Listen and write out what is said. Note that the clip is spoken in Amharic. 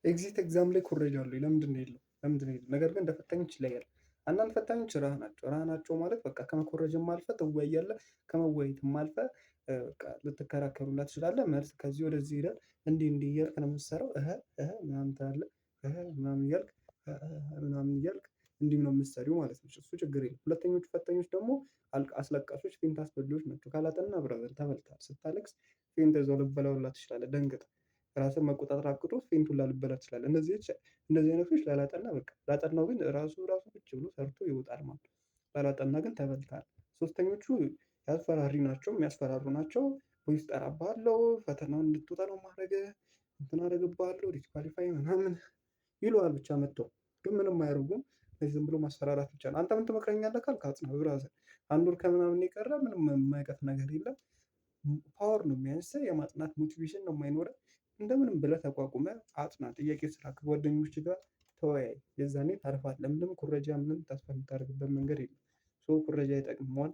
Exit exam ላይ ኩረጃ አለ? ለምንድን ነው የለው? ለምንድን ነው የለው? ነገር ግን እንደ ፈታኞች ይለያል። አንዳንድ ፈታኞች ረሃ ናቸው። ረሃ ናቸው ማለት በቃ ከመኮረጅም አልፈህ ትወያያለህ፣ ከመወያየትም አልፈህ በቃ ልትከራከሩላት ትችላለህ። መልስ ከዚህ ወደዚህ ይሄዳል። እንዲህ እንዲህ እያልክ ነው የምትሰራው። እህ እህ ምናምን ትላለህ። እህ ምናምን እያልክ፣ ምናምን እያልክ እንዲህ ነው የምትሰሪው ማለት ነው። እሱ ችግር የለም። ሁለተኞቹ ፈታኞች ደግሞ አስለቃሾች፣ faint አስበሊዎች ናቸው። ካላጠና brother ተበልተሃል። ስታለቅስ faint ይዘው ልበላውላ ትችላለህ። ደንግጠህ ራስን መቆጣጠር አቅቶ faint ሁላ ልበላ ትችላለህ። እንደዚህ አይነቶች ላላጠና በቃ፣ ላጠናው ግን ራሱ ራሱ ቁጭ ብሎ ሰርቶ ይወጣል ማለት ነው። ላላጠና ግን ተበልተሃል። ሶስተኞቹ ያስፈራሪ ናቸው፣ የሚያስፈራሩ ናቸው። ፖሊስ እጠራብሃለሁ፣ ፈተናውን እንድትወጣ ነው የማደርግህ፣ እንትን አደርግብሃለሁ፣ disqualify ምናምን ይለዋል። ብቻ መጥተው ግን ምንም አያደርጉም። ዝም ብሎ ማስፈራራት ብቻ ነው። አንተ ምን ትመክረኛለህ ካልክ አጽና brother። አንድ ወር ከምናምን የቀረ ምንም የማይቀፍ ነገር የለም። Power ነው የሚያንስህ፣ የማጥናት motivation ነው የማይኖርህ። እንደምንም ብለህ ተቋቁመህ አጥና፣ ጥያቄ ስራ፣ ከጓደኞች ጋር ተወያይ። የዛኔ ታርፋለህ። ምንም ኩረጃ ምንም ተስፋ የምታደርግበት መንገድ የለም። So ኩረጃ ይጠቅመዋል።